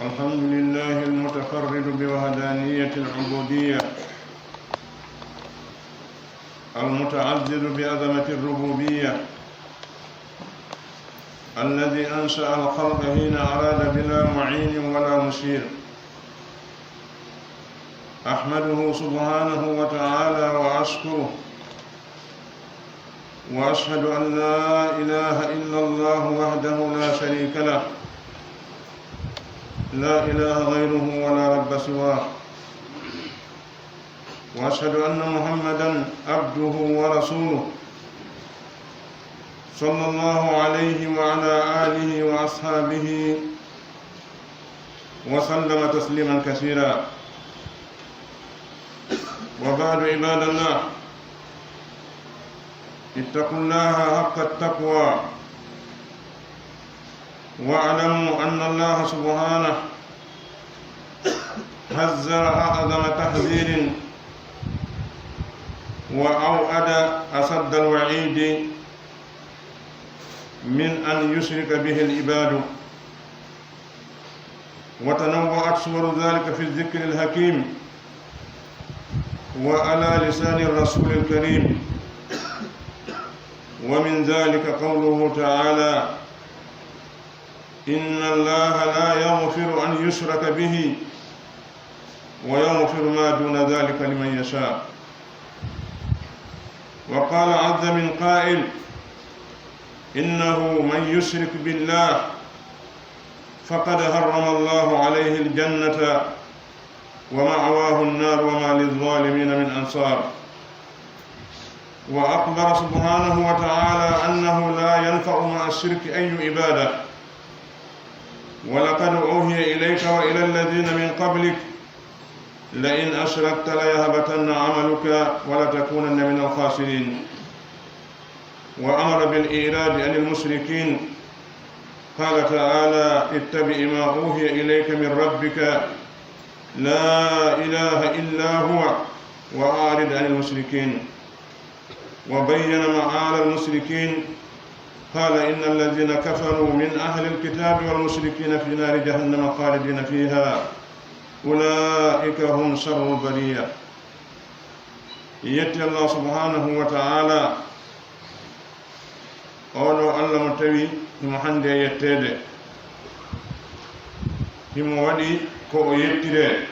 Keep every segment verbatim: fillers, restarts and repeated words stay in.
الحمد لله المتفرد بوحدانية العبودية، المتعزز بعظمة الربوبية، الذي أنشأ الخلق حين أراد بلا معين ولا مشير. أحمده سبحانه وتعالى وأشكره، وأشهد أن لا إله إلا الله وحده لا شريك له، لا إله غيره ولا رب سواه، وأشهد أن محمدا عبده ورسوله، صلى الله عليه وعلى آله وأصحابه وسلم تسليما كثيرا. وبعد، عباد الله، اتقوا الله حق التقوى، واعلموا أن الله سبحانه حذر أعظم تحذير، وأوعد أشد الوعيد من أن يشرك به العباد. وتنوعت صور ذلك في الذكر الحكيم وعلى لسان الرسول الكريم، ومن ذلك قوله تعالى: إن الله لا يغفر أن يشرك به ويغفر ما دون ذلك لمن يشاء. وقال عز من قائل: إنه من يشرك بالله فقد حرم الله عليه الجنة ومأواه النار وما للظالمين من أنصار. وأخبر سبحانه وتعالى أنه لا ينفع مع الشرك أي عبادة. ولقد أوحي إليك وإلى الذين من قبلك لئن أشركت ليحبطن عملك ولتكونن من الخاسرين. وأمر بالإعراض عن المشركين. قال تعالى: اتبع ما أوحي إليك من ربك لا إله إلا هو وأعرض عن المشركين. وبين مآل المشركين، قال: إن الذين كفروا من أهل الكتاب والمشركين في نار جهنم خالدين فيها أولئك هم شر البرية. Yetti Allah subhanahu wa ta'ala, oo ɗoo Allah mo tawi himo hande e yetteede, himo waɗi ko o yettiree.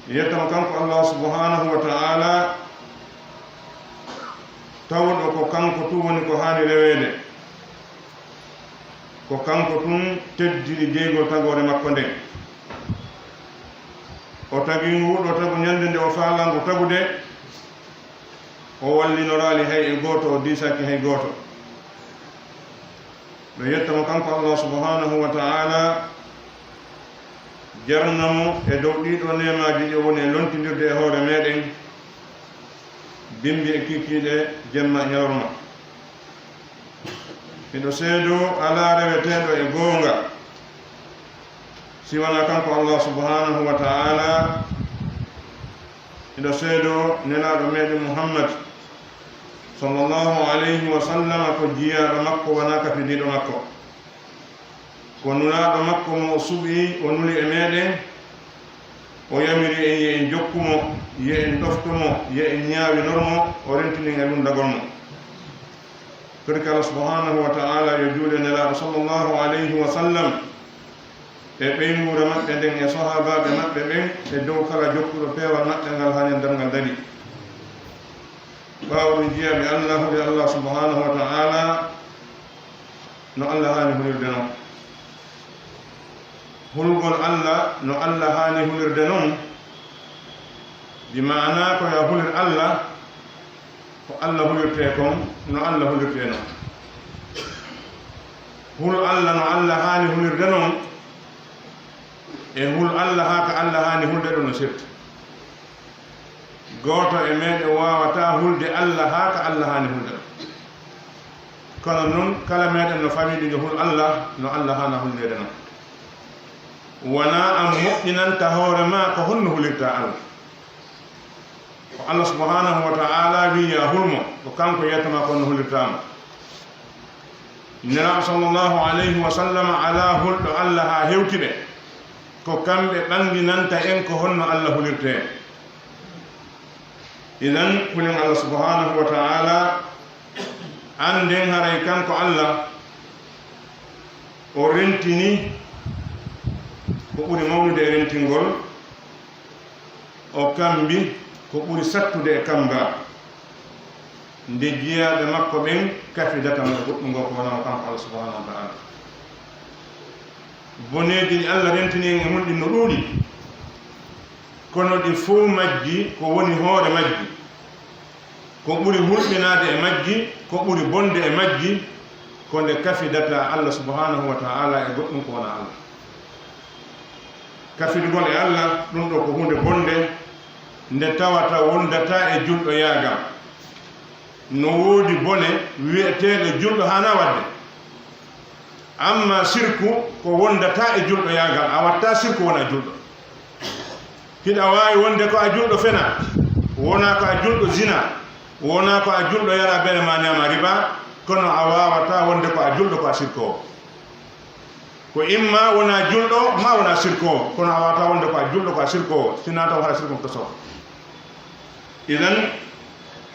Yetta mo kanko Allah subhanahu wa ta'ala, tawɗo ko kanko tun woni ko haani reweede. Ko kanko tun teddini geygol tagoore makko nden. O tagi ngu ɗoo tagu ñande nde o faalaa ngu tagude, o wallinoraali hay e gooto, o diisaaki hay gooto. Ɓe yetta mo kanko Allah subhanahu wa ta'ala, jarna mo e dow ɗii ɗoo neemaaji ɗi o woni e lontindirde e hoore meɗen, bimbi e kiikiiɗe, jemma e ñalorma. Miɗo seedoo alaa reweteeɗo e goonga si wanaa kanko Allah subhanahu wa ta'ala. Miɗo seedoo Nelaaɗo meɗen Muhammad sallallahu alayhi wa sallam ko jiyaaɗo makko, wanaa kafidiiɗo makko. Ko nulaaɗo makko mo o suɓi, o nuli e meɗen, o yamiri en yo en jokku mo, yo en ɗofto mo, yo en ñaawinor mo, o rentini en e lunndagol mo. Torki Allah subhanahu wa ta'ala yo juulu e Nelaaɗo sallallahu alayhi wa sallam, e ɓeynguure maɓɓe nden, e sahaabaaɓe maɓɓe ɓen, e dow kala jokkuɗo peewal maɓɓe ngal haa ɲande darngal darii. Ɓaawo ɗun, jiyaaɓe Allah, hulee Allah subhanahu wa ta'ala no Allah haani hulirde non. Hulgol Allah no Allah haani hulirde non, bi maanaa ko yo a hulir Allah, ko Allah hulirtee kon, no Allah hulirtee non. Hul Allah no Allah haani hulirde non, e hul Allah haa ka Allah haani hulde ɗon no sirti. Gooto e meɗen waawataa hulde Allah haa ka Allah haani hulde ɗon. Kono non, kala meɗen no famii ɗi yo hul Allah no Allah haani huldeede non. Wanaa an moƴƴinanta hoore maa ko honno hulirtaa Allah. Ko Allah subhanahu wa ta'ala wi'i yo a hul mo, ko kanko yettata ma ko honno hulirtaa mo. Nelaaɗo sallallahu alayhi wa sallam alaa hulɗo Alla haa hewti ɓe, ko kamɓe ɓannginanta en ko honno Alla hulirtee. Idan, hulen Alla subhanahu wa ta'ala, annden haray kanko Alla, o rentini ko ɓuri mawnude e rentingol, o kambi ko ɓuri sattude e kamba, nde jiyaaɓe makko ɓen kafidata mo e goɗɗungol ko wonaa mo kanko Alla subhanahu wa ta'ala. Boneeji ɗi Alla rentini en e mun ɗin no ɗuuɗi, kono ɗi fow majji ko woni hoore majji, ko ɓuri hulɓinaade e majji, ko ɓuri bonde e majji, ko nde kafidata Alla subhanahu wa ta'ala e goɗɗun ko wonaa Alla. Kafidugol e Alla, ɗun ɗoo ko huunde bonde, nde tawata wondataa e julɗo yaagal. No woodi bone wi'eteeɗo julɗo haanaa waɗde. Amma sirku ko wondataa e julɗo yaagal, a wattaa sirku wonaa julɗo. Hiɗa waawi wonde ko a julɗo fena, wonaa ko a julɗo zina, wonaa ko a julɗo yara bere maa ñaama riba, kono a waawataa wonde ko a julɗo ko a sirkoowo. Ko imma wonaa julɗo, maa wonaa sirkoowo, kono a waawataa wonde ko a julɗo ko a sirkoowo, si naa taw hara sirku on ko soofa. Idan,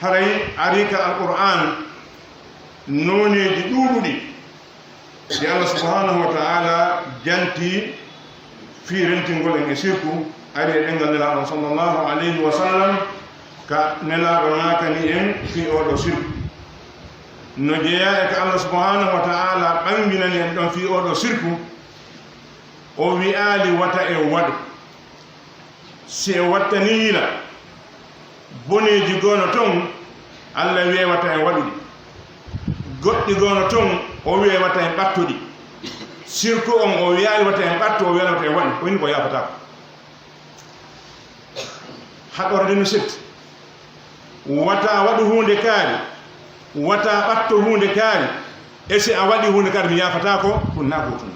haray arii ka Alqur'aan nooneeji ɗuuɗuɗi, ɗi Allah subhanahu wa ta'ala janti fii rentingol en e sirku, ari e ɗemngal Nelaaɗo sallallahu alayhi wa sallam, ka Nelaaɗo maakani en fii oo ɗoo sirku. No jeyaa e ka Allah subhanahu wa ta'ala ɓannginani en ɗon fii oo ɗoo sirku, o wi'aali wata en waɗu. Si en wattanii yila, boneeji goo no ton, Allah wi'ay wata en waɗu ɗi. Goɗɗi goo no ton, o wi'ay wata en ɓattu ɗi. Sirku on, o wi'aali wata en ɓattu, o wi'aali wata en waɗu. Ko hinni ko yaafataako. Haɗorde no setti. Wata waɗu huunde kaari, wata ɓatto huunde kaari, e si a waɗi huunde kaari mi yaafataako, ɗun naa gootun.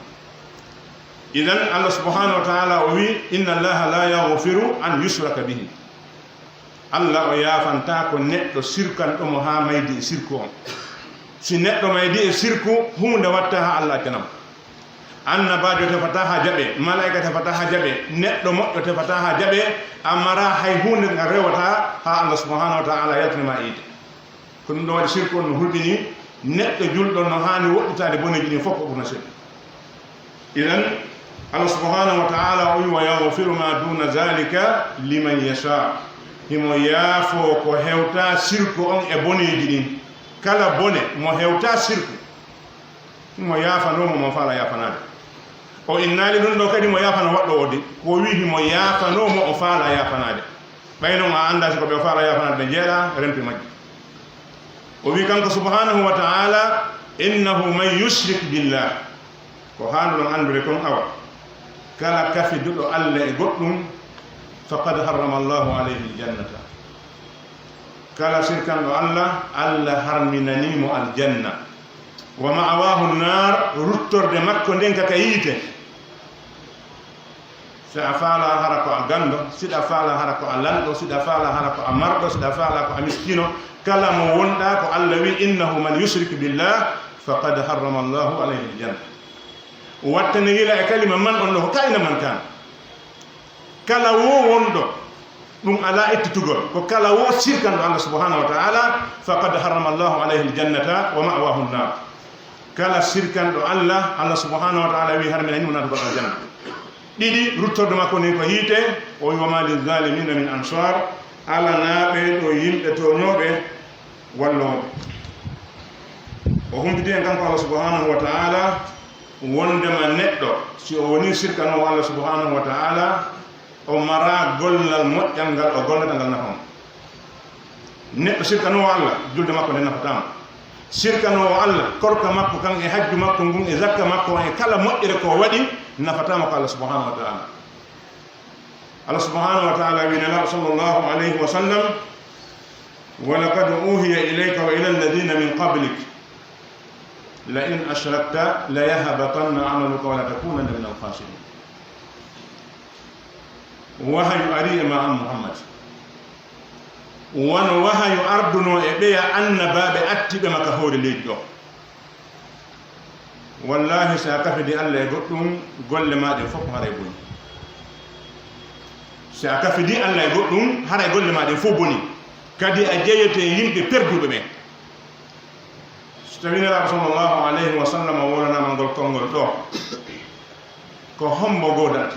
Idan, Allah subhanahu wa ta'ala o wi'i, "Inna Allaha la yaghfiru an yushraka bihi." Allah o yaafantaako neɗɗo sirkanɗo mo haa maydi e sirku on. Si neɗɗo maydi e sirku, huunde wattaa haa Allah accana mo. Annabaajo tefataa haa jaɓee, malaa'ika tefataa haa jaɓee, neɗɗo moƴƴo tefataa haa jaɓee, a maraa hay huunde ngal rewataa haa Allah subhanahu wa ta'ala yaltina ma e yiite. Ko ɗun ɗon waɗi sirku on no hulɓinii, neɗɗo julɗo no haani woɗɗitaade boneeji ɗin fof ko ɓurna seeɗa. Idan, Allah subhanahu wa ta'ala o wi'i, "Wa yaghfiru ma duna zalika liman yasha." Himo yaafoo ko hewtaa sirku on e boneeji ɗin. Kala bone mo hewtaa sirku, himo yaafanoo mo mo faalaa yaafanaade. O innaali ɗun ɗoo kadi mo yaafana waɗɗo o de. Ko o wi'i himo yaafanoo mo o faalaa yaafanaade. Ɓay non a anndaa si ko ɓe o faalaa yaafanaade ɓe jeeɗaa, rentu e majji. O wi'i kanko subhanahu wa ta'ala, "Innahu man yushrik billah." Ko haanduɗon anndude kon awa, kala kafiduɗo Allah e goɗɗun, faqad harrama Allahu alayhi aljannata. Kala sirkanɗo Allah, Allah harminanii mo aljanna. Wa ma'awahu nnar, ruttorde makko nden ka ka yiite. Si a faalaa hara ko a ganndo, si a faalaa hara ko a lanɗo, si a faalaa hara ko a marɗo, si a faalaa ko a miskino, kala mo wonɗaa ko Allah wi'i, "Innahu man yushrik billah, faqad harrama Allahu alayhi aljanna." Wattane yila e kalima man on ɗoo ko kaina man kan. Kala woo wonɗo, ɗun alaa ittitugol, ko kala woo sirkanɗo Allah subhanahu wa ta'ala, faqad harrama Allahu alayhi aljannata wa ma'wahu nnar. Kala sirkanɗo Allah, Allah subhanahu wa ta'ala wi'i harminanii mo naatugol aljanna. Ɗiɗi, ruttorde makko nden ko yiite, o wi'i, "Wa ma lizzalimina min ansar," alanaa ɓee ɗoo yimɓe tooñooɓe wallooɓe. O humpiti en kanko Allah subhanahu wa ta'ala, wondema neɗɗo, si o wonii sirkanoowo Allah subhanahu wa ta'ala, o maraa gollal moƴƴal ngal o gollata ngal nafa mo. Neɗɗo sirkanoowo Allah, julde makko nde nafataa mo. Sirkanoowo Allah, korka makko kan e hajju makko ngun e zakka makko on e kala moƴƴere ko o waɗi, nafataa mo ko Allah subhanahu wa ta'ala. Allah subhanahu wa ta'ala wi'i Nelaaɗo sallallahu alayhi wa sallam, "Wa laqad uhiya ilayka wa ila alladhina min qablik, la in ashrakta la yahbatanna amaluka wa la takunanna min al-khasirin." Wahayu arii e maa an Muhammad. Wano wahayu ardunoo e ɓeya annabaaɓe attiiɓe ma ka hoore leydi ɗoo. Wallaahi, si a kafidii Alla e goɗɗun, golle maa ɗen fow haray boni. Si a kafidii Alla e goɗɗun, haray golle maa ɗen fow boni. Kadi a jeyete e yimɓe perduɓe ɓen. So tawii Nelaaɗo sallallahu alayhi wa sallam wolanaama ngol konngol ɗoo, ko hombo goodata?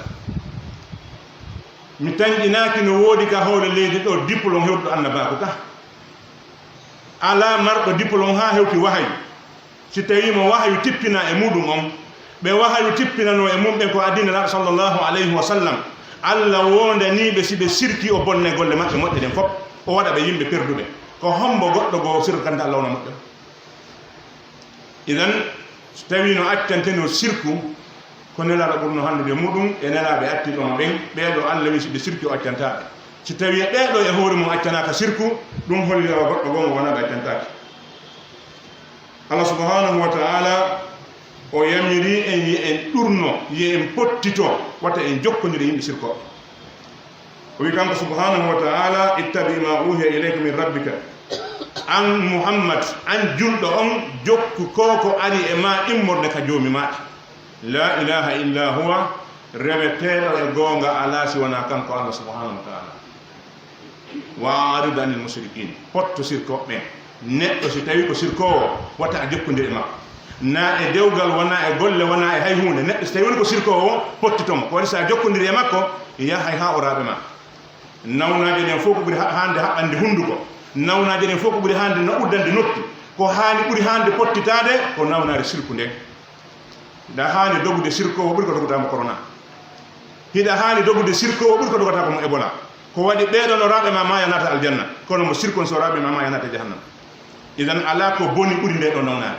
Mi tanƴinaaki no woodi ka hoore leydi ɗoo diplôme hewtuɗo annabaaku ka. Alaa marɗo diplôme haa hewti wahayu. Si tawii mo wahayu tippinaa e muuɗum on, ɓe wahayu tippinanoo e mum ɓen ko adii Nelaaɗo sallallahu alayhi wa sallam, Alla woondanii ɓe si ɓe sirkii, o bonnay golle maɓɓe moƴƴe ɗen fow, o waɗa ɓe yimɓe perduɓe. Ko hombo goɗɗo goo sirkanta Alla wona moƴƴo? Idan, so tawii no accantenoo sirku, ko Nelaaɗo ɓurnoo hanndude e muuɗum, e nelaaɓe attiiɓe mo ɓen, ɓee ɗoo Alla wi'i si ɓe sirkii o accantaa ɓe. Si tawii e ɓee ɗoo e hoore mum accanaaka sirku, ɗum holli o goɗɗo goo mo wonaa ɓe accantaake. Allah subhanahu wa ta'ala o yamiri en, yo en ɗurno, yo en pottito, wata en jokkondire yimɓe sirkooɓe. O wi kanko subhanahu wa ta'ala, "Ittabi ma uhiya ilayka min rabbika." An Muhammad, an julɗo on, jokku ko ko ari e ma immorde ka Joomi ma. La ilaha illa huwa, reweteeɗo e goonga alaa si wanaa kanko Allah subhanahu wa ta'ala. "Wa a'rid anil mushrikin." Potto sirkooɓe ɓen. Neɗɗo si tawii ko sirkoowo, wata a jokkondir e makko. Naa e dewgal, wanaa e golle, wanaa e hay huunde. Neɗɗo si tawii woni ko sirkoowo, pottito mo. Ko waɗi si a jokkondiri e makko, yahay haa o raaɓe ma. Nawnaaje ɗen fow ko ɓuri ha-, haande haɓɓande hunnduko. Nawnaaje ɗen fow ko ɓuri haande na uddande noppi. Ko haani ɓuri haande pottitaade ko nawnaare sirku nden. Hiɗa haani dogude sirkoowo ɓuri ko dogataa mo korona. Hiɗa haani dogude sirkoowo ɓuri ko dogataa ko mo Ebola. Ko waɗi ɓee ɗoo no raaɓe ma maaya naata aljanna, kono mo sirkon so raaɓe ma maaya naata jahannama. Idan alaa ko boni ɓuri ndee ɗoo nawnaare.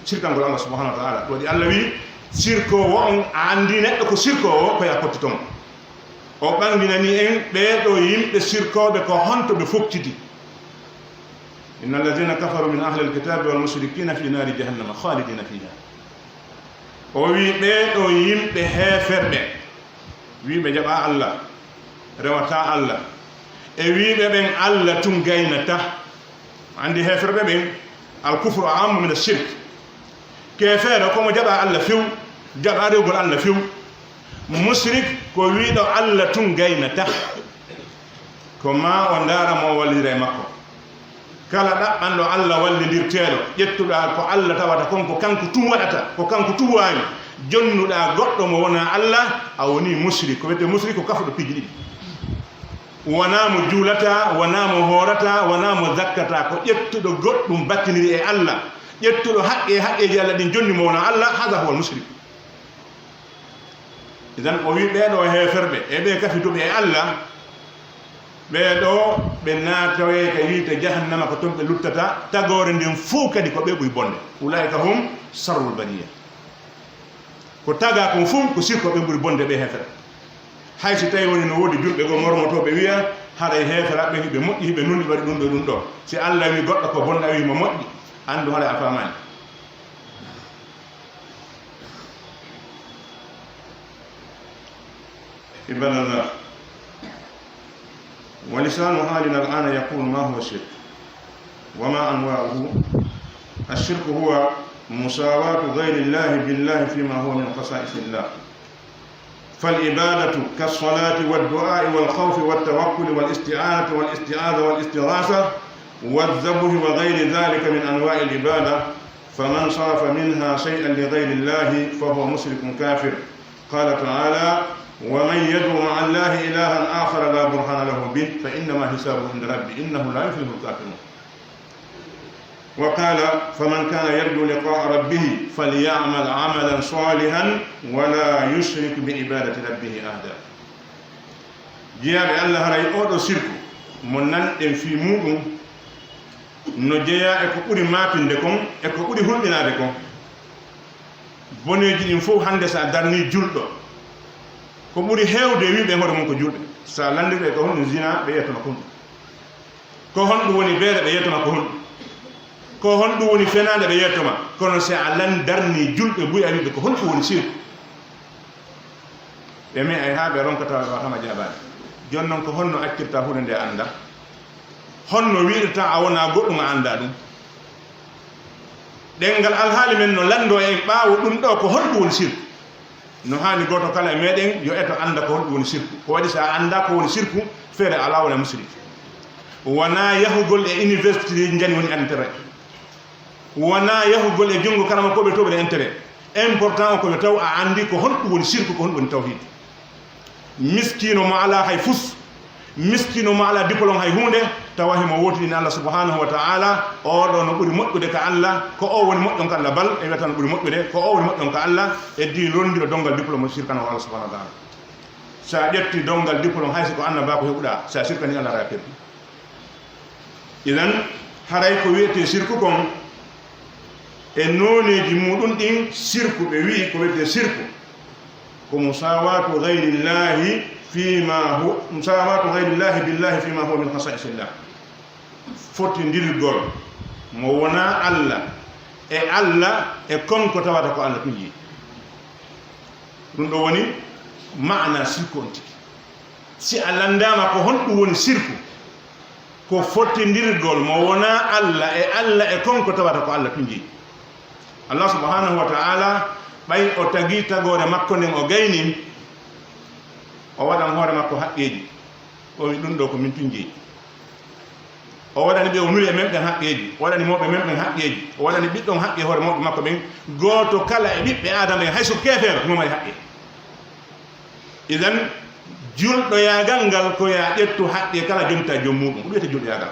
Sirkangol Allah subhanahu wa ta'ala. Ko waɗi Allah wi'i, sirkoowo on, a anndi neɗɗo ko sirkoowo, ko yo a pottito mo. O ɓanginani en ɓee ɗoo yimɓe sirkooɓe ko honto ɓe fokkiti. "Inna allazina kafaru min ahlil kitabi wal mushrikina fi naari jahannama khalidina fiha." O wi'i ɓee ɗoo yimɓe heeferɓe, wi'i ɓe jaɓaa Allah, rewataa Allah, e wi'i ɓe ɓen Allah tun gaynata. Anndi heeferɓe ɓen, al kufru a'ammu min ash-shirk. Keefeero ko mo jaɓaa Allah few, jaɓaa rewgol Allah few. Musrik ko wi'uɗo Allah tun gaynata. Ko maa o ndaara mo o wallidira e makko. Kala ɗaɓɓanɗo Allah wallindirteeɗo, ƴettuɗaa ko Allah tawata kon ko kanko tun waɗata, ko kanko tun waawi, jonnuɗaa goɗɗo mo wonaa Allah, a wonii musrik. Ko wi'etee musrik ko kafuɗo piiji ɗiɗi. Wanaa mo juulataa, wanaa mo hoorataa, wanaa mo zakkataa, ko ƴettuɗo goɗɗum battiniri e Allah, ƴettuɗo haqqe e haqqeeji Allah ɗin jonni mo wonaa Allah, haadha huwal musrik. Idan o wi'i ɓee ɗoo heeferɓe e ɓee kafituɓe e Allah, ɓee ɗoo ɓe naatoyay ka yiite jahannama, ko ton ɓe luttata, tagoore nden fow kadi ko ɓe ɓuri bonde. Ulaa'ika hum sarrul bariya. Ko tagaa kon fow ko sirkooɓe ɓuri bonde ɓe heefere. Hay si tawii woni no woodi julɓe goo mormotooɓe wi'a, haray heeferaaɓe ɓen hiɓe moƴƴi, hiɓe nunɗi, ɓe waɗi ɗum ɗoo, ɗum ɗoo. Si Allah wi'i goɗɗo ko bonɗo, a wi'i mo moƴƴi, anndu haray a faamaali. عباد الله، ولسان حالنا الآن يقول: ما هو الشرك؟ وما أنواعه؟ الشرك هو مساواة غير الله بالله فيما هو من خصائص الله، فالعبادة كالصلاة والدعاء والخوف والتوكل والاستعانة والاستعاذة والاستغاثة والذبح وغير ذلك من أنواع العبادة، فمن صرف منها شيئا لغير الله فهو مشرك كافر. قال تعالى: ومن يدع مع الله إلها آخر لا برهان له به فإنما حسابه عند ربه إنه لا يفلح الكافرون. وقال: فمن كان يرجو لقاء ربه فليعمل عملا صالحا ولا يشرك بعبادة ربه أحدا. Jiyaaɓe Allah, haray oo ɗoo sirku mo nanɗen fii muuɗum no jeyaa e ko ɓuri maatinde kon e ko ɓuri hulɓinaade kon. Boneeji ɗin fow hannde, so a darnii julɗo, ko ɓuri heewde e wi'uɓe hoore mum ko julɓe, so a lanndirii ɓe ko honɗum zinaa, ɓe yetta ma ko honɗum. Ko honɗum woni beere, ɓe yetta ma ko honɗum. Ko honɗum woni fenaande, ɓe yetta ma. Kono si a lan-, darnii julɓe buy, a wi'uɓe ko honɗum woni sirku. Ɓe me'ay haa ɓe ronka tawa ɓe waɗataa ma jaabaade. Jooni non, ko honno accirtaa huunde nde a anndaa? Honno wi'irtaa a wonaa goɗɗum a anndaa ɗum? Ɗemngal alhaali men no lanndoo en ɓaawo ɗun ɗoo, ko honɗun woni sirku? No haani gooto kala e meɗen yo eto annda ko honɗun woni sirku. Ko waɗi si a anndaa ko woni sirku, feere alaa wona musrik. Wonaa yahugol e université njani woni intérêt. Wonaa yahugol e junngo karamokooɓe to woni intérêt. Important ko yo taw a anndi ko honɗun woni sirku, ko honɗun woni tawhiid. Miskiino mo alaa hay fus, miskiino mo alaa diplôme hay huunde, tawa himo wootini Allah subhanahu wa ta'ala, oo ɗoo no ɓuri moƴƴude ka Allah, ko oo woni moƴƴon ka Allah bal, e wiyata no ɓuri moƴƴude, ko oo woni moƴƴon ka Allah, e di londiro donngal diplôme sirkana Allah subhanahu wa ta'ala. Si a ƴetti donngal diplôme hay si ko annabaaku heɓuɗaa, si a sirkani Allah, a perdi. Idan, haray ko wi'etee sirku kon, e nooneeji muuɗun ɗin, sirku, ɓe wi'i ko wi'etee sirku, ko musawatu ghayrillahi fima hu-, musawatu ghayrillahi billahi fima huwa min khasaisillah. Fotindirgol mo wonaa Allah e Allah e kon ko tawata ko Allah tun yiɗi. Ɗun ɗoo woni ma'ana sirku on tigi. Si a lanndaama ko honɗun woni sirku, ko fotindirgol mo wonaa Allah e Allah e kon ko tawata ko Allah tun yiɗi. Allah subhanahu wa ta'ala, ɓay o tagii tagoore makko nden, o gayni, o waɗan hoore makko haqqeeji. O wi'i, "Ɗun ɗoo ko min tun jeyi." O waɗani ɓe o nuli e men ɓen haqqeeji, o waɗani mawɓe men ɓen haqqeeji, o waɗani ɓiɗɗo on haqqe hoore mawɓe makko ɓen. Gooto kala e ɓiɓɓe Aadama ɓen, hay so ko keefeero, himo mari haqqe. Idan, julɗoyaagal ngal ko yo a ƴettu haqqe kala jonta e joom muuɗun. Ko ɗun wiyetee julɗoyaagal.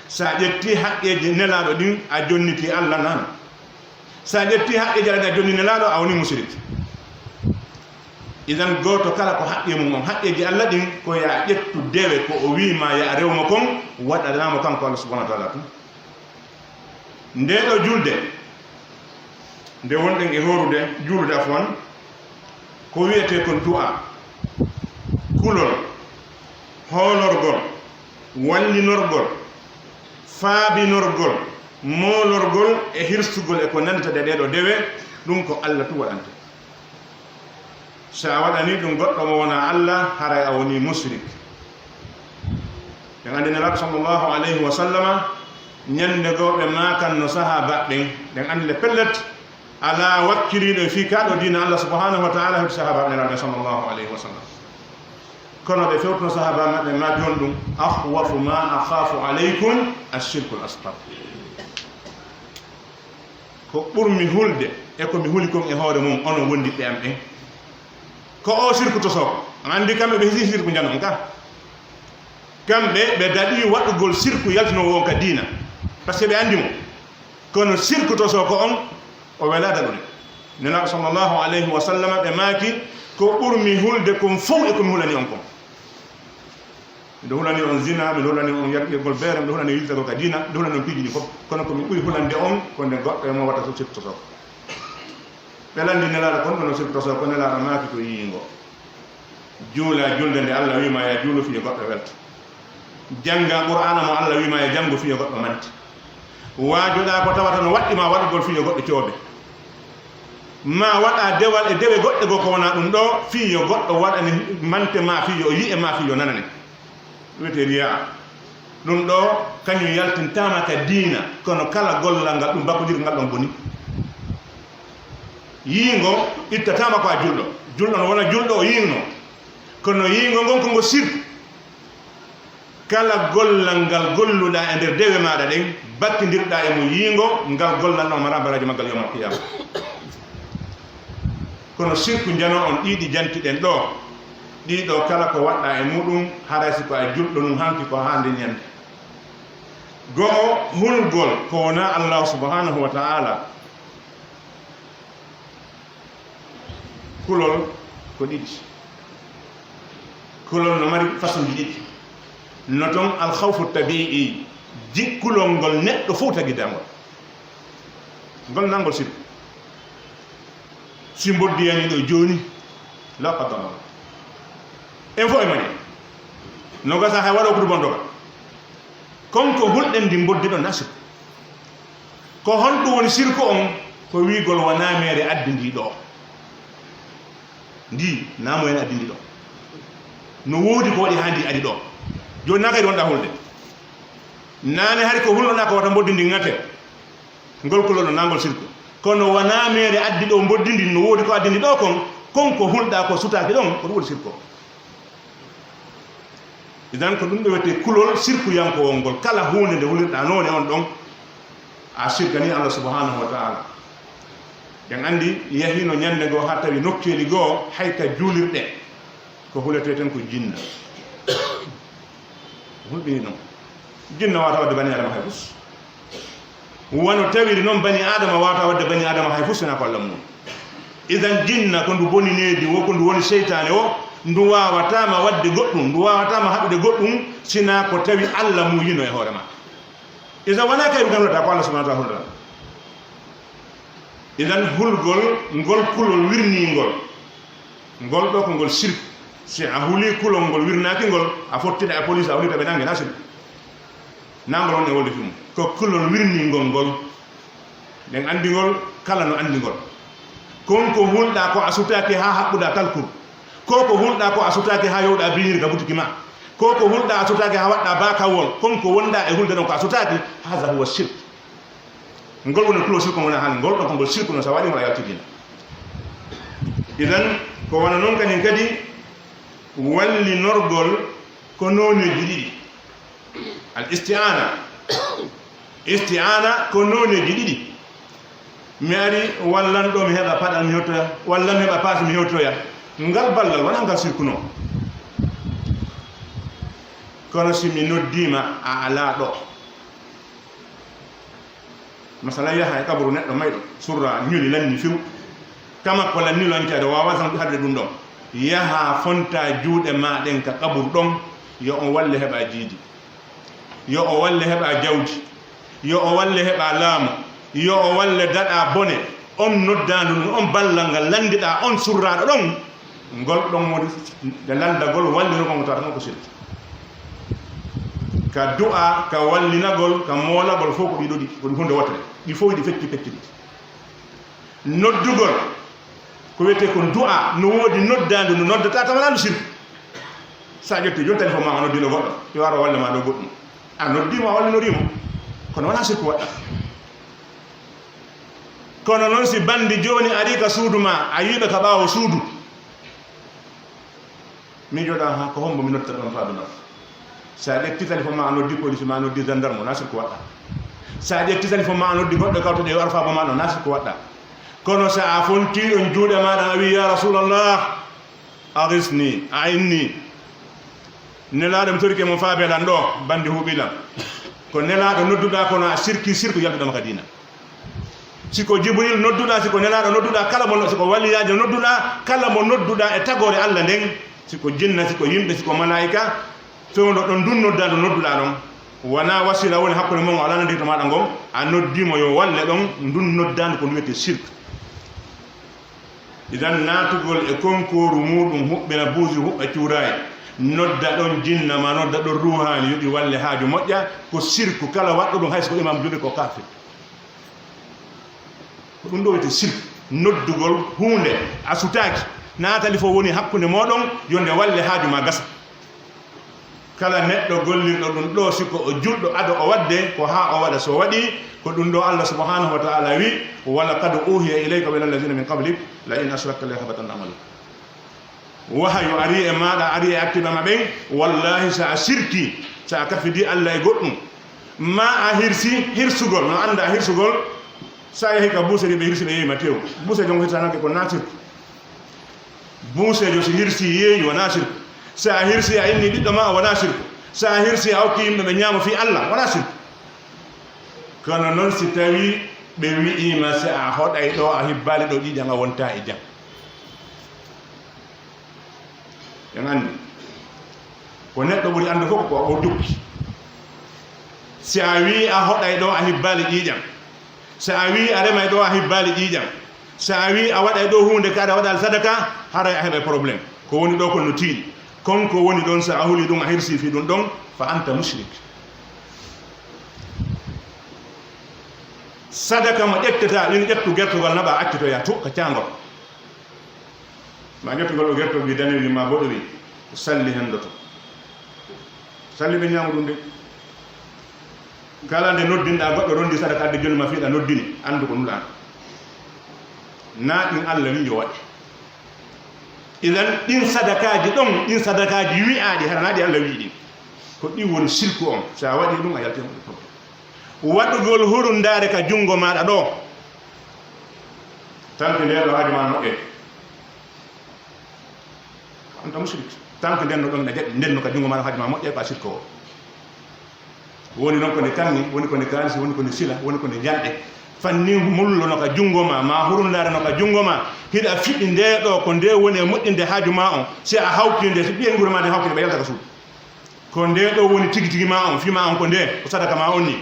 Si a ƴettii haqqeeji Nelaaɗo ɗin, a jonnitii Allah, naam. Si a ƴettii haqqeeji Allah ɗin, a jonni Nelaaɗo, a wonii musiriki. Idan, gooto kala ko haqqe mun on, haqqeeji Allah ɗin, ko yo a ƴettu dewe ko o wi'i ma yo a rew mo kon, waɗanaa mo kanko Allah subhanahu wa ta'ala tun. Ndee ɗoo julde, nde wonɗen e hoorude, juulude, afwan, ko wi'etee kon du'a, kulol, hoolorgol, wallinorgol, faabinorgol, moolorgol e hirsugol e ko nandita e ɗee ɗoo dewe, ɗun ko Allah tun waɗante. Si a waɗanii ɗun goɗɗo mo wonaa Allah, haray a wonii musrik. Ɗen anndi Nelaaɗo sallallahu alayhi wa sallama, ñande goo ɓe maakanno sahaabaaɓe ɓen, ɗen anndi le pellet, alaa wakkiliiɗo e fii kaa ɗoo diina Allah subhanahu wa ta'ala hewti sahaabaaɓe Nelaaɗo ɓen sallallahu alayhi wa sallam. Kono ɓe fewtuno sahaabaaɓe maɓɓe, maaki honɗun? "Akhwafu ma akhafu alaykum ash-shirkul asghar." Ko ɓurmi hulde e ko mi huli kon e hoore mon, onon wondiɓɓe am ɓen, ko oo sirku tosoo ko. An anndi kamɓe ɓe hisi sirku njano on ka. Kamɓe ɓe daɗii waɗugol sirku yaltinoowo on ka diina, parce que ɓe anndi mo. Kono sirku tosoo ko on, o welaa daɗude. Nelaaɗo sallallahu alayhi wa sallam ɓe maaki, ko ɓurmi hulde kon fow e ko mi hulani on kon. Miɗo hulani on zina, miɗo hulani on yargol beere, miɗo hulani on yiltagol ka diina, miɗo hulani on piiji ɗin fof. Kono ko mi ɓuri hulande on, ko nde goɗɗo e mon watta sirku tosoo ko. Ɓe lanndi Nelaaɗo kon ɗon sirku tosoo ko, Nelaaɗo maaki ko yiingo. Juula julde nde Allah wi'i ma yaa juulu fii yo goɗɗo welto. Jannga Qur'aana mo Allah wi'i ma yaa janngu fii yo goɗɗo manti. Waajoɗaa ko tawata no waɗɗi ma waɗugol fii yo goɗɗo coobe. Ma waɗa dewal e dewe goɗɗe goo ko wonaa ɗun ɗoo, fii yo goɗɗo waɗane mante ma, fii yo yi'e ma, fii yo nanane. Ɗun wiyetee riyaa. Ɗun ɗoo kañun yaltintaama ka diina, kono kala gollal ngal ɗun bakkondirgal ɗon boni. Yiingo ittataama ko a julɗo. Julɗo no wona julɗo o yiingnoo. Kono yiingo ngon ko ngo sirku. Kala gollal ngal golluɗaa e nder dewe maaɗa ɗen, bakkindirɗaa e mun yiingo, ngal gollal no maraa baraaji maggal yawmal qiyaama. Kono sirku njano on ɗii ɗi jantiɗen ɗoo, ɗii ɗoo kala ko waɗɗaa e muɗum, haray si ko a julɗo nun hanki ko haande ñande. Go'o, hulgol ko wonaa Allaahu subhaanahu wa ta'aala. Kulol ko ɗiɗi. Kulol no mari façonji ɗiɗi. No ton alkhawfu tabi'i, ji-, kulol ngol neɗɗo fow tagidaa ngol. Ngol nangol sirku. Si mboddi yani ɗo jooni, la qaddara Allah. En fow e mari. No gasa hay waɗo kudu bondoga. Kon ko hulɗen ndi mboddi ɗon na sirku. Ko honɗum woni sirku on? Ko wi'ugol wonaa meere addi ndi ɗoo. Ndi, naa mo en addi ndi ɗoo. No woodi ko waɗi haa ndi ari ɗoo. Jooni naa kadi wonɗaa hulde. Naane hari ko hulnoɗaa ko wata mboddi ndi ŋate. Ngol kulol ɗon, naa ngol sirku. Kono wanaa meere addi ɗoo mboddi ndin, no woodi ko addini ɗoo kon, kon ko hulɗaa ko sutaaki ɗon, ko ɗum woni sirku. Idan ko ɗum ɗo wiyetee kulol sirkuyankowol ngol. Kala huunde nde hulirɗaa noone on ɗon, a sirkanii Allah subhanahu wa ta'ala. Ɗen anndi yahiino ñannde goo haa tawi nokkeeli goo hay ka juulirɗe ko huletee tan ko jinna. Hulɓinii ɗum. Jinna waawata waɗde banii Aadama hay fus. Wano tawiri non banii Aadama waawata waɗde banii Aadama hay fus sinaa ko Alla mun. Idan jinna ko ndu boni needi wo, ko ndu woni seytaane wo, ndu waawataa ma waɗde goɗɗum, ndu waawataa ma haɗude goɗɗum sinaa ko tawi Alla muuyino e hoore maa. Idan wanaa kayru kan hulata ko Alla subhanahu wa ta'ala hulata. Idan hulgol ngol kulol wirniingol. Ngol ɗoo ko ngol sirku. Si a hulii kulol ngol wirnaaki ngol, a fottida e police, a hulii to ɓe nange, naa sirku. Naa ngol woni e wolde fii mun. Ko kulol wirniingol ngol. Ɗen anndi ngol, kala no anndi ngol. Kon ko hulɗaa ko a sutaaki haa haɓɓuɗaa talkur. Ko ko hulɗaa ko a sutaaki haa yowɗaa biiñiri ka butiki maa. Ko ko hulɗaa a sutaaki haa waɗɗaa baakawol. Kon ko wonɗaa e hulde ɗon ko a sutaaki, haza huwa shirk. Ngol woni kulol sirku wona hannde, ngol ɗon ko ngol sirku non, so a waɗii ngol a yaltii diina. Idan, ko wano non kanin kadi wallinorgol ko nooneeji ɗiɗi. Al isti'aana. Isti'aana ko nooneeji ɗiɗi. Mi ari, wallan ɗoo mi heɓa paɗal mi hewtoya, wallan mi heɓa paasi mi hewtoya. Ngal ballal wonaa ngal sirku non. Kono si mi noddii ma, a alaa ɗoo. Masalan, yaha e qaburu neɗɗo mayɗo, surra, ñuli, lanni few. Kama ko lanni lancaade, waawaa tan haɗude ɗum ɗon. Yaha fonta juuɗe maa ɗen ka qaburu ɗon, yo on walle heɓa jiidi. Yo o walle heɓa jawdi. Yo o walle heɓa laamu. Yo o walle daɗa bone. On noddaandu ndun, on ballal ngal lanndiɗaa on surraaɗo ɗon, ngol ɗon woni nde lanndagol wallirgol ngo tawata non ko sirku. Ka du'a, ka wallinagol, ka moolagol, fow ko ɗi ɗiɗi, ko ɗi huunde wootere. Ɗi fow ɗi fecci fecci ɗi. Noddugol, ko wiyetee kon du'a, no woodi noddaandu, no noddataa tawa wanaa ndu sirku. So a ƴetti jooni telefon maa, a noddii ɗo goɗɗo, yo ar o walla maa ɗo goɗɗum. A noddii mo, a wallinoriimo. Kono wanaa sirku waɗɗaa. Kono non si banndi jooni arii ka suudu maa, a yi'ii ɓe ka ɓaawo suudu. Miijoɗaa haa ko hombo mi noddata ɗon faa ɓe nodda. So a ƴetti telefon maa a noddi police maa a noddi gendarme, naa sirku waɗɗaa. So a ƴetti telefon maa a noddi goɗɗo kawtuɗo e arfaaba maa ɗon, naa sirku waɗɗaa. Kono so a fontii ɗon juuɗe maa ɗon a wi'i, "Ya Rasulallah, agisni, a inni. Nelaaɗo mi torike mo faa belan ɗoo, banndi huuɓi lan." Ko Nelaaɗo nodduɗaa kono a sirki sirku yaltuɗaa ma ka diina. Si ko Jibril nodduɗaa, si ko Nelaaɗo nodduɗaa, kala mo, si ko waliyaajo nodduɗaa, kala mo nodduɗaa e tagoore Alla nden, si ko jinna, si ko yimɓe, si ko malaa'ika, fewndo ɗon ndun noddaandu nodduɗaa ɗon, wanaa wasiila woni hakkunde mon, o lanndii to maaɗa ngon, a noddii mo yo walle ɗon, ndun noddaandu ko ndu wiyetee sirk. Idan naatugol e konkooru muuɗum huɓɓina buusi, huɓɓa cuuraayi, nodda ɗon jinna maa nodda ɗon ruuhaani yo ɗi walle haaju moƴƴa, ko sirku, kala waɗɗo ɗum hay so ko imaamu juulɗo ko kaafir. Ko ɗum ɗo wiyetee sirku, noddugol huunde a sutaaki, naatali fof woni hakkunde mooɗon, yo nde walle haaju maa gasa. Kala neɗɗo gollirɗo ɗum ɗo, si ko o julɗo ado o waɗde, ko haa o waɗa. So waɗii, ko ɗum ɗo Allah subhanahu wa ta'ala wi, "Wa laqad uhiya ilayka wa ila allazina min qablik, la in ashrakta la yahbatanna amaluk." Wahayu arii e maaɗa, arii e attiɓe ma ɓen, wallahi, so a sirkii, so a kafidii Allah e goɗɗum, maa a hirsii hirsugol, no anndaa hirsugol, so a yahii ka buuseri ɓe hirsi, ɓe yeeyi ma tew. Buuseejo on hirsanake ko naa sirku. Buuseejo si hirsii yeeyi wonaa sirku. So a hirsii a innii ɓiɗɗo maa wonaa sirku. So a hirsii a okkii yimɓe ɓe ñaama fii Allah wonaa sirku. Kono non si tawii ɓe wi'ii ma si a hoɗay ɗoo a hibbaali ɗoo ƴiiƴan a wontaa e jam. En anndi ko neɗɗo ɓuri anndu fof ko o jokki. Si a wi'ii a hoɗay ɗoo a hibbaali ƴiiƴan, si a wi'ii a remay ɗoo a hibbaali ƴiiƴan, si a wi'ii a waɗay ɗoo huunde ka aɗa waɗa sadaka, haray a heɓay problème. Ko woni ɗoo kon no tiiɗi. Kon ko woni ɗon, so a hulii ɗum a hirsii fii ɗum ɗon, fa anta mushrik. Sadaka mo ƴettetaa ɗin, ƴettu gertogal naɓaa accitoyaa to ka caangol. Ma ƴettugol o gertol wi danewel maa boɗewel, salli hen ndoto. Salli ɓe ñaama ɗum de. Kala nde noddinɗaa goɗɗo ronndi sadaka adde jonnde maa fii ɗa noddini, anndu ko nulaa. Naa ɗin Alla wi'i yo waɗe. Idan, ɗin sadakaaji ɗon, ɗin sadakaaji wi'aaɗi, hara naa ɗi Alla wi'i ɗin. Ko ɗin woni sirku on. Si a waɗii ɗum, a yaltii e ɗum. Waɗugol hurundaare ka junngo maaɗa ɗoo, tanke ndee ɗoo haaju maa moƴƴee. Anta mushrik. Tanke nden no ɗon na jaɓi, nden no ka junngo maaɗa haaju maa moƴƴee, ko a sirkoowo. Woni non ko nde kanŋe, woni ko nde kaalisi, woni ko nde sila, woni ko nde ɲalɗe. Fannin mullo no ka junngo maa, maa hurundaare no ka junngo maa, hiɗa fiɗi ndee ɗoo, ko ndee woni e moƴƴinde haaju maa on. Si a hawtii nde, si ɓiye nguure maa nde hawtii nde, ɓe yalta ka suudu. Ko ndee ɗoo woni tigi tigi maa on, fii maa on ko ndee, ko sadaka maa on nii.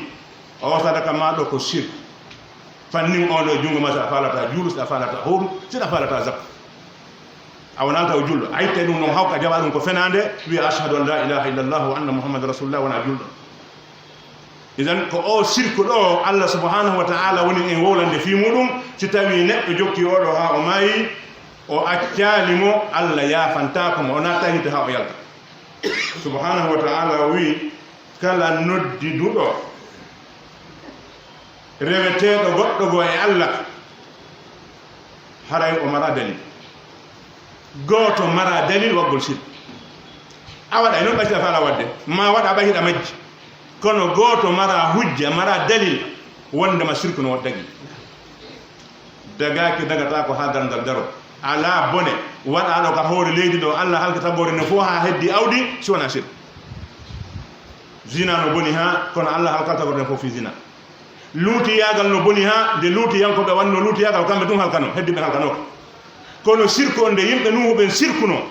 Oo sadaka maa ɗoo ko sirku. Fannin on ɗoo junngo maa, si a faalataa juulu, si a faalataa hooru, si a faalataa zakka. A wonaa taw julɗo. A ittay ɗum non, hawka jaɓaa ɗum ko fenaande, wi'a, "Ashhadu an laa ilaaha illallah wa anna Muhammadan rasulullah," wonaa julɗo. Idan, ko oo sirku ɗoo, Allah subhanahu wa ta'ala woni en wowlande fii muuɗum, si tawii neɗɗo jokkii oo ɗoo haa o maayi, o accaali mo, Allah yaafantaako mo, o naattaa yiite haa o yalta. Subhanahu wa ta'ala o wi'i, kala noddiduɗo reweteeɗo goɗɗo goo e Allah, haray o maraa dalil. Gooto maraa dalil waɗgol sirku. A waɗay non ɓay si a faalaa waɗde, maa waɗa ɓay hiɗa majji. Kono gooto maraa hujja, maraa dalil wondema sirku no dagii. Dagaaki, dagataako haa darngal daroo. Alaa bone waɗaaɗo ka hoore leydi ɗoo, Allah halkata goore nden fow haa heddii awdi, si wonaa sirku. Zina no boni haa, kono Allah halkata goore nden fow fii zina. Luutiyaagal no boni haa, nde luutiyankooɓe wannoo luutiyaagal, kamɓe tun halkanoo, heddii ɓe halkanooka. Kono sirku on, nde yimɓe Nuuhu ɓen sirkunoo,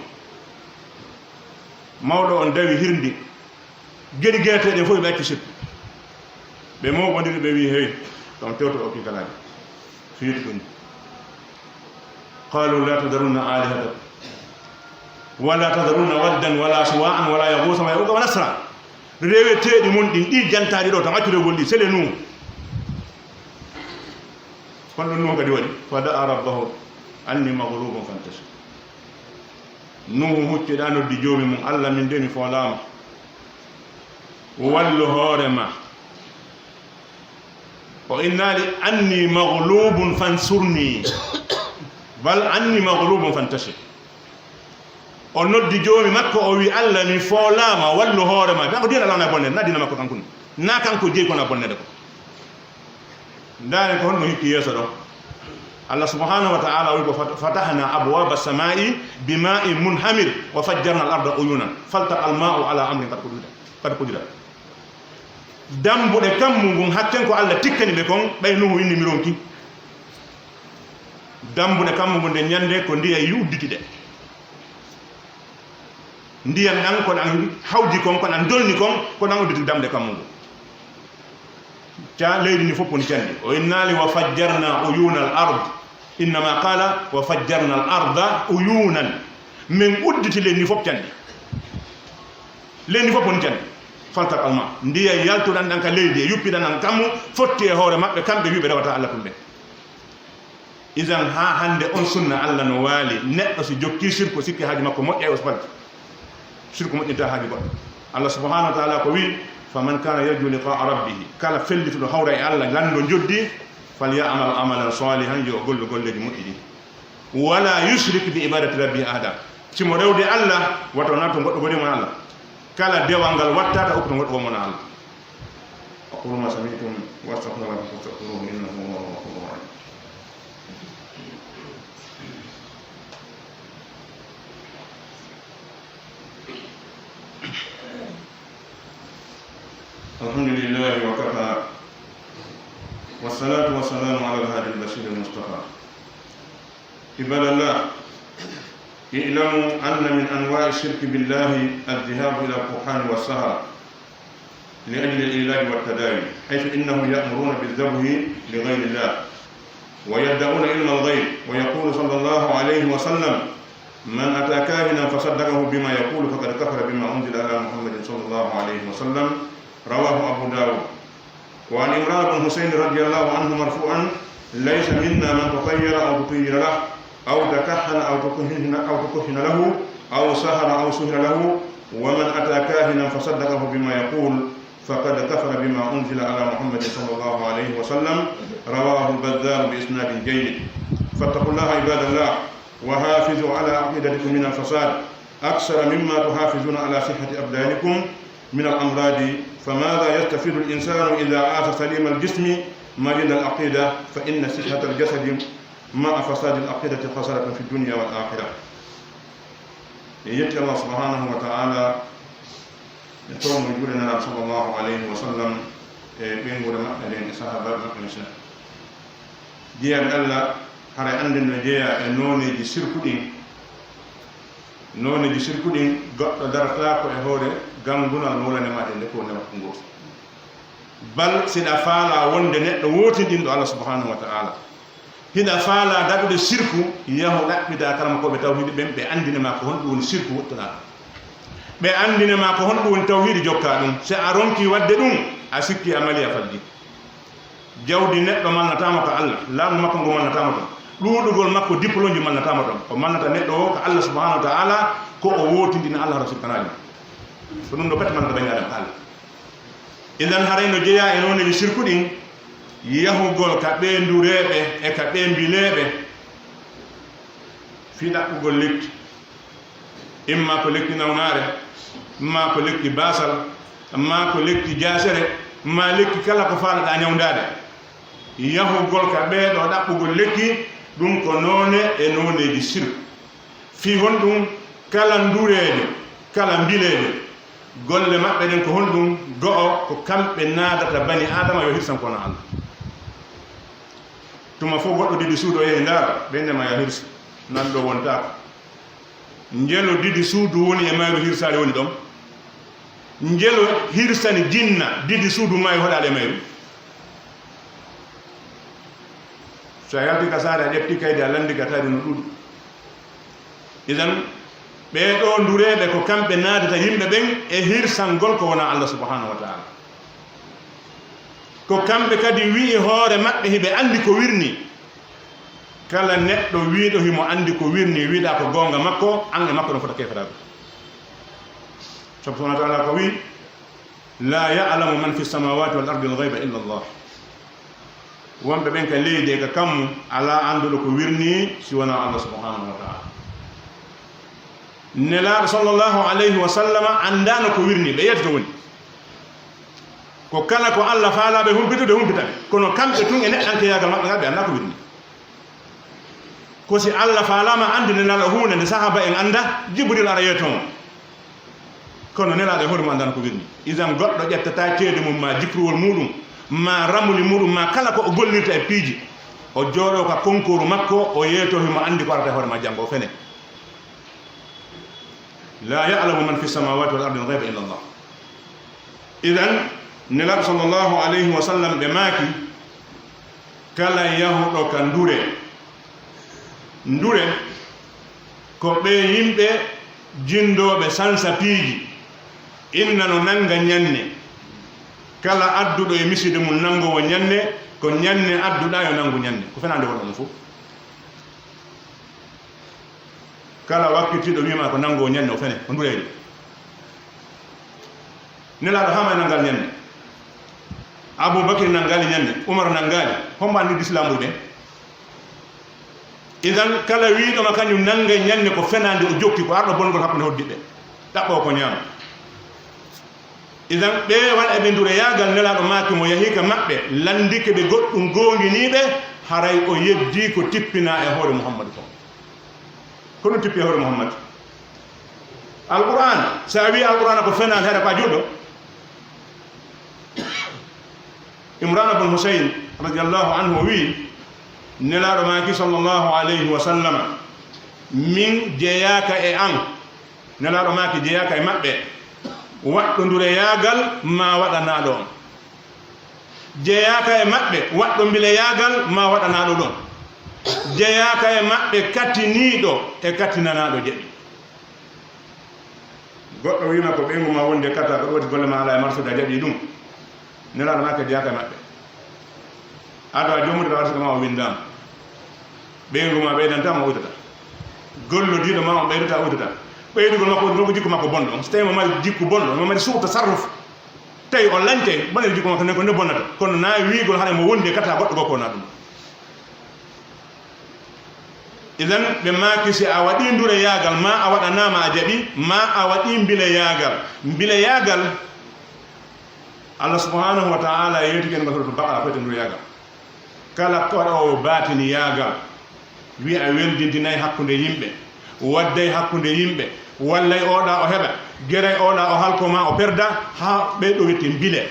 mawɗo on dawi hirndi. Geri geeteeɗe fof ɓe acci sirku. Ɓe mooɓondiri, ɓe wi'i, "Hey, on tewto o kiikalaaji." Fiiti ɗum. "Qaalu laa tadharunna aalihatakum, wa laa tadharunna waddan, wa laa suwaa'an, wa laa yaghuusa, wa ya'uuqa, wa nasra." Reweteeɗi mon ɗin, ɗi jantaaɗi ɗoo, tan accutugol ɗi, sele Nuuhu. Kono ɗum Nuuhu kadi waɗi. "Fa da'a rabbahu anni maghlubun fantasir." Nuuhu hucci ɗaa noddi Joomi mum, "Allah, min de mi foolaama. Wallu hoore maa." O innaali, "Anni maghlubun fansurni." Bal, "Anni maghlubun fantasir." O noddi Joomi makko, o wi'i, "Allah, mi foolaama, wallu hoore maa." Kanko diina alaa na bonne, na diina makko kanko. Na kanko jeyi kono bonnede ko. Ndaaren ko honno hikki yeeso ɗon. Allah subhanahu wa ta'ala wi'i ko, "Fat-, fatahna abwaaba samaa'i bimaa'in munhamir wa fajjarna al-arda uyuunan faltaqa al-maa'u ala amrin qad qudira, qad qudira." Dambuɗe kammu ngun, hakken ko Allah tikkani ɓe kon, ɓay Nuuhu inni mi ronki. Dambuɗe kammu ngun nden ɲande ko ndiyam udditi ɗe. Ndiyam ɗan ko ɗan hawji kon, ko ɗan dolni kon, ko ɗan udditi dambuɗe kammu ngun. Ca leydi ndi fof woni canɗi. O innaali, "Wa fajjarna uyuunal ard." Innama qaala, "Wa fajjarna al arda uyuunan." Min udditi leydi ndi fof canɗi. Leydi ndi fof woni canɗi. Faltaqa al maa. Ndiyam yaltuɗan ɗan ka leydi e yuppiɗan ɗan kammu, fotti e hoore maɓɓe, kamɓe wi'uɓe rewata Allah tun ɓen. Idan, haa hannde on sunna Allah no waali. Neɗɗo si jokkii sirku, sikki haaju makko moƴƴay, o falti. Sirku moƴƴintaa haaju goɗɗo. Allah subhanahu wa ta'ala ko wi'i, "Faman kana yarju liqa'a rabbih," kala fellituɗo hawra e Allah, lanndo njoddi, "falya'mal amalan salihan," yo o gollu golleeji moƴƴi ɗin. "Wala yushrik bi ibadati rabbih ahada." Si mo rewde Allah, wata o naatu goɗɗo goo mo Allah. Kala dewal ngal wattataa, ukkuto goɗɗo goo mo Allah. أقول ما سمعتم وأستغفر الله لكم فاستغفروه إنه هو الغفور الرحيم. الحمد لله وكفى، والصلاة والسلام على الهادي البشير المصطفى. عباد الله، اعلموا أن من أنواع الشرك بالله الذهاب إلى الكهان والسحرة لأجل العلاج والتداوي، حيث إنهم يأمرون بالذبح لغير الله، ويدعون علم الغيب، ويقول صلى الله عليه وسلم: "من أتى كاهنا فصدقه بما يقول فقد كفر بما أنزل على محمد صلى الله عليه وسلم." رواه أبو داود. وعن عمران بن حسين رضي الله عنه مرفوعا: "ليس منا من تطير أو تطير له، أو تكهن أو تكهن، أو تكهن له، أو سحر أو سحر له، ومن أتى كاهنا فصدقه بما يقول، فقد كفر بما أنزل على محمد صلى الله عليه وسلم. رواه البزار بإسناد جيد. فاتقوا الله عباد الله، وحافظوا على عقيدتكم من الفساد أكثر مما تحافظون على صحة أبدانكم من الأمراض. فماذا يستفيد الإنسان إذا عاش سليم الجسم مريض العقيدة؟ فإن صحة الجسد مع فساد العقيدة خسارة في الدنيا والآخرة. En yetti Allah subhanahu wa ta'ala, e tawmo e juuɗe Nelaaɗo sallallahu alayhi wa sallam, e ɓeynguure maɓɓe nden, e sahaabaaɓe maɓɓe ɓen. Jeyaaɓe Allah, haray annden no jeyaa e nooneeji sirku ɗin. Nooneeji sirku ɗin, goɗɗo darataako e hoore gangunal mawlane maa nde ko newakku ngoo. Bal, si ɗa faalaa wonde neɗɗo wootinɗinɗo Allah subhanahu wa ta'ala, hiɗa faalaa daɗude sirku, yahu ɗaɓɓitaa karamokooɓe tawhiidi ɓen, ɓe anndine maa ko honɗum woni sirku, wottanaa ɗum. Ɓe anndine maa ko honɗum woni tawhiidi, jokkaa ɗum. Si a ronkii waɗde ɗum, a sikkii a malii, a faldii. Jawdi neɗɗo malnataa mo ka Allah, laamu makko ngu malnataa mo ton, ɗuuɗugol makko diplômeji malnataa mo ton. Ko malnata neɗɗo o ka Allah subhanahu wa ta'ala, ko o wootinɗina Allah, hara sirkanaali mo. Ko ɗum ɗo pati malnata bani Aadama ka Allah. Idan, haray no jeyaa e nooneeji sirku ɗin, yahugol ka ɓee ndureeɓe e ka ɓee mbileeɓe, fii ɗaɓɓugol lekki, imma ko lekki nawnaare, imma ko lekki baasal, imma ko lekki jaasere, imma lekki kala ko faalaɗaa ñawndaade. Yahugol ka ɓee ɗoo ɗaɓɓugol lekki, ɗum ko noone e nooneeji sirku. Fii honɗum? Kala ndureejo, kala mbileejo, golle maɓɓe ɗen ko honɗum? Go'o, ko kamɓe naadata bani Aadama yo hirsan ko wonaa Allah. Tuma fof goɗɗo didi suudu o yehi ndaara, ɓe innde ma yo hirsu, nan ɗo wontaako. Njelo didi suudu woni e mayru, hirsaali woni ɗon. Njelo hirsani jinna didi suudu maayo hoɗaali e mayru. So a yalti ka saare, a ƴetti kaydi, a landi ka tawi no ɗuuɗi. Idan, ɓee ɗoo ndureeɓe ko kamɓe naadata yimɓe ɓen e hirsangol ko wonaa Allah subhanahu wa ta'ala. Ko kamɓe kadi wi'i hoore maɓɓe hiɓe anndi ko wirnii. Kala neɗɗo wi'uɗo himo anndi ko wirnii, wi'uɗaa ko goonga makko, an e makko ɗon fota keeferaaɓe. Sabu subhanahu wa ta'ala ko wi'i, "La ya'lamu man fi samawati wal ardi al ghayba illa Allah." Wonɓe ɓen ka leydi e ka kammu, alaa annduɗo ko wirnii si wonaa Allah subhanahu wa ta'ala. Nelaaɗo sallallahu alayhi wa sallama anndaano ko wirnii, ɓe yettito woni. Ko kala ko Allah faalaa ɓe humpitude, humpita ɓe. Kono kamɓe tun e neɗɗankeyaagal maɓɓe ngal, ɓe anndaa ko wirnii. Ko si Allah faalaama anndude Nelaaɗo huunde nde sahaaba en anndaa, Jibril ara yeeto mo. Kono Nelaaɗo e hoore mum anndaano ko wirnii. Idan goɗɗo ƴettataa ceede mum, maa jikruwol muuɗum, maa ramuli muuɗum, maa kala ko o gollirta e piiji, o jooɗoo ka konkooru makko, o yeetoo himo anndi ko arata e hoore maa janngo, o fene. "La ya'lamu man fi samawati wal ardi al ghayba illa Allah." Idan, Nelaaɗo sallallahu alayhi wa sallam ɓe maaki, kala yahuɗo ka ndure, ndure ko ɓee yimɓe jinndooɓe sansa piiji, inna no nannga ñanne. Kala adduɗo e misiide mum nanngoowo ñanne, ko ñanne adduɗaa yo nanngu ñanne. Ko fenaande wonɗon ɗum fof. Kala wakkitiiɗo wi'amaa ko nanngoowo ñanne, o fene, o ndureejo. Nelaaɗo haama e nanngal ñanne. Abuu Bakri nanngaali ñanne, Umar nanngaali. Hombo anndi lislaamu ɗen? Idan, kala wi'uɗo ma kañum nanngay ñanne, ko fenaande o jokki, ko arɗo bonngol hakkunde hoɗdiiɓe. Ɗaɓɓoo ko ñaama. Idan, ɓee waɗa ɓe ndureyaagal, Nelaaɗo maaki mo yahi ka maɓɓe, lanndike ɓe goɗɗum, goonginii ɓe, haray o yeddii ko tippinaa e hoore Muhammadu kon. Ko ɗum tippi e hoore Muhammadu. Alqur'aana, si a wi'ii Alqur'aana ko fenaande, haray ko a juulɗo. Imraan bun Husayn radiyallahu anhu o wi'i, Nelaaɗo maaki sallallahu alayhi wa sallam, min jeyaaka e an, Nelaaɗo maaki jeyaaka e maɓɓe, waɗɗo ndureyaagal maa waɗanaaɗo on. Jeyaaka e maɓɓe, waɗɗo mbileyaagal maa waɗanaaɗo ɗon. Jeyaaka e maɓɓe katiniiɗo e katinanaaɗo jeɗi. Goɗɗo wi'ima ko ɓeyngu maa woni de kata, ko ɗum waɗi golle maa alaa e marsude, a jaɓii ɗum. Nelaaɗo maaki jeyaaka e maɓɓe. Ado a joomude arsika maa o winndaama. Ɓeyngu maa ɓeydantaa mo, o uddata. Gollodiiɗo maa on ɓeydataa, o uddata. Ɓeydugol makko on ko jikku makko bonɗo on. So tawii mo mari jikku bonɗo, mo mari su'u tasarruf. Tawi o lancay, bonere jikku makko nden ko nde bonnata. Kono na wiigol hara mo wondi e kata goɗɗo goo ko wona ɗum. Idan ɓe maaki si a waɗii ndureyaagal, ma a waɗanaama a jaɓi, ma a waɗii mbileyaagal. Mbileyaagal, Allah subhanahu wa ta'ala yeetike en suratul Baqara ko wiyetee ndureyaagal. Kala ko waɗoowo baatiniyaagal, wi'a weldintinay hakkunde yimɓe, wadday hakkunde yimɓe, wallay oɗa o heɓa, geray oɗa o halko ma o perda, haa ɓe ɗo witti mbile.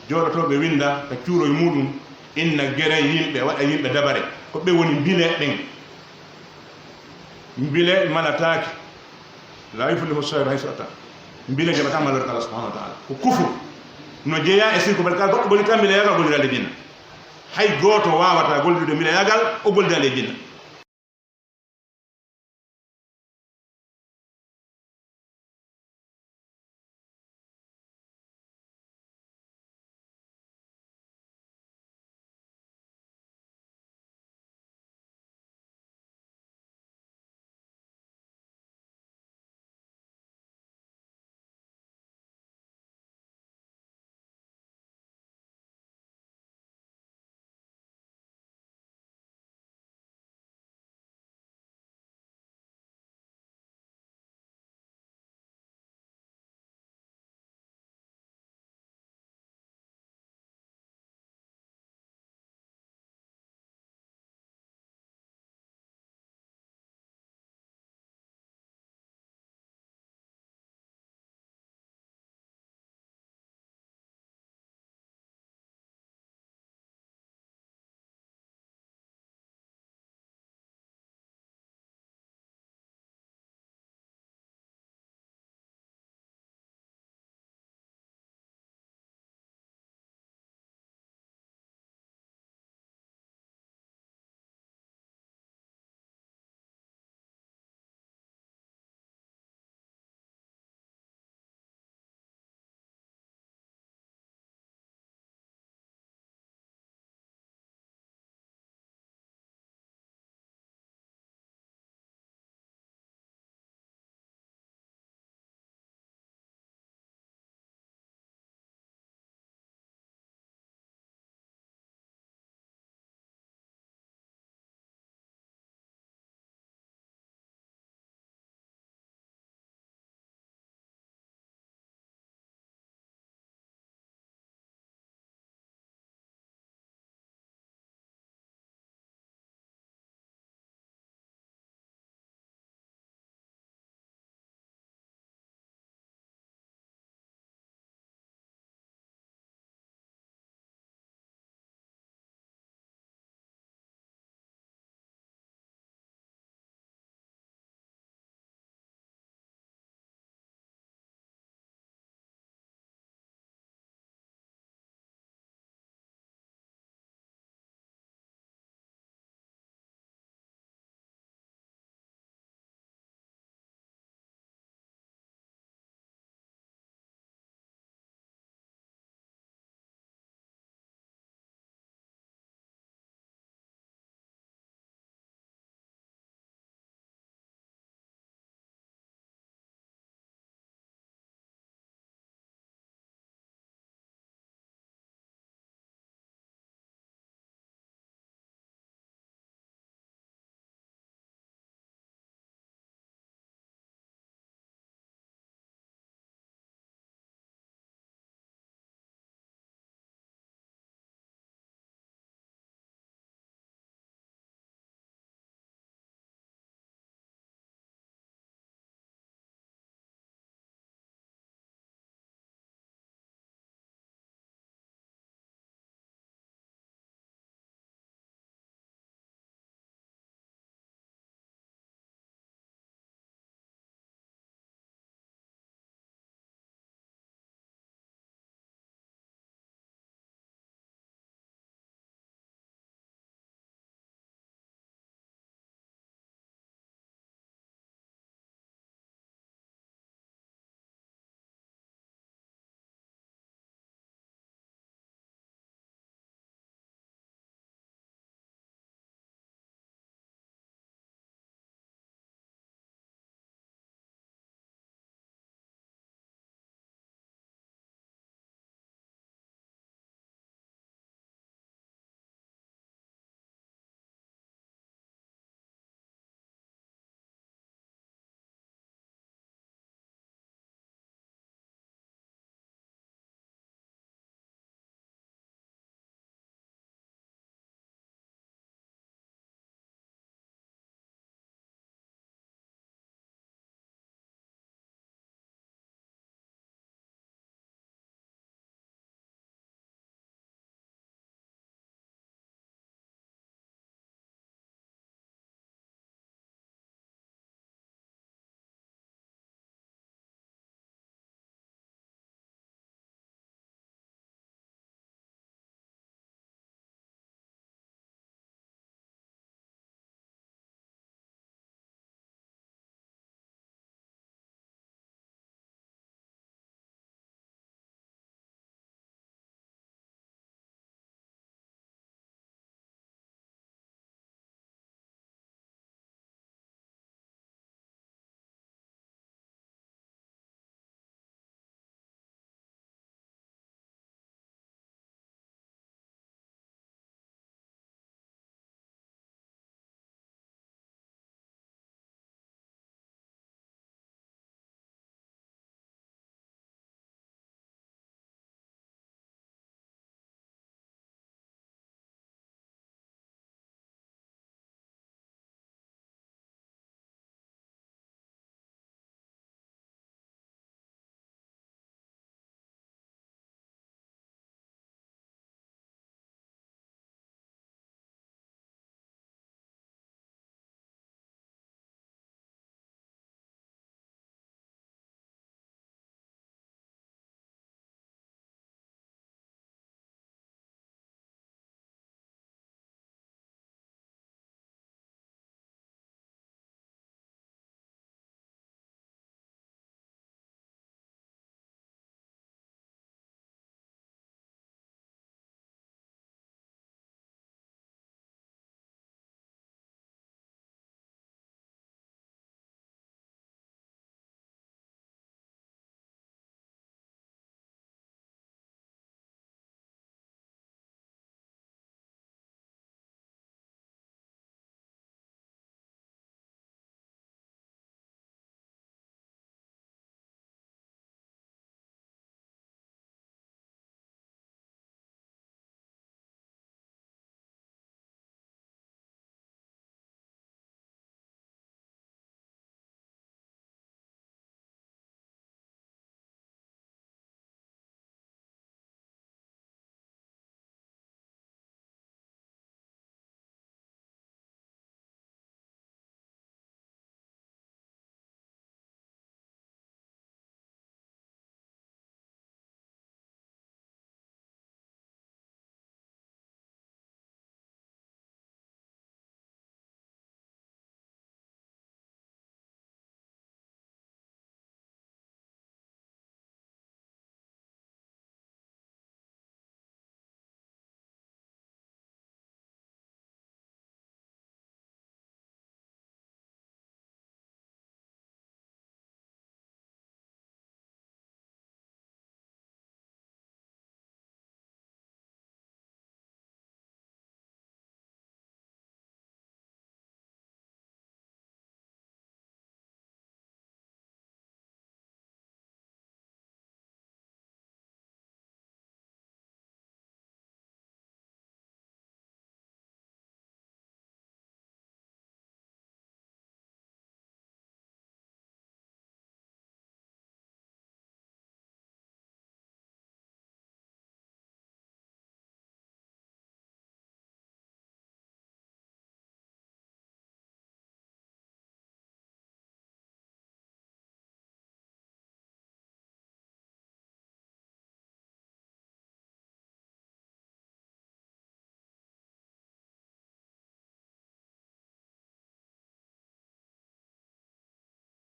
Jooɗotooɓe winda ka cuuroy muɗum, inna geray yimɓe, waɗa yimɓe dabare. Ko ɓe woni mbile ɓen. Mbile malataake. La yuflihu sahiru haysu ata. Mbile jaɓataa malorka Allah subhanahu wa ta'ala. Ko kufur. No jeyaa e sirku, bal ka goɗɗo gollirta mbile yagal gollira le jinna. Hay gooto waawataa gollirude mbile yagal o gollira le jinna.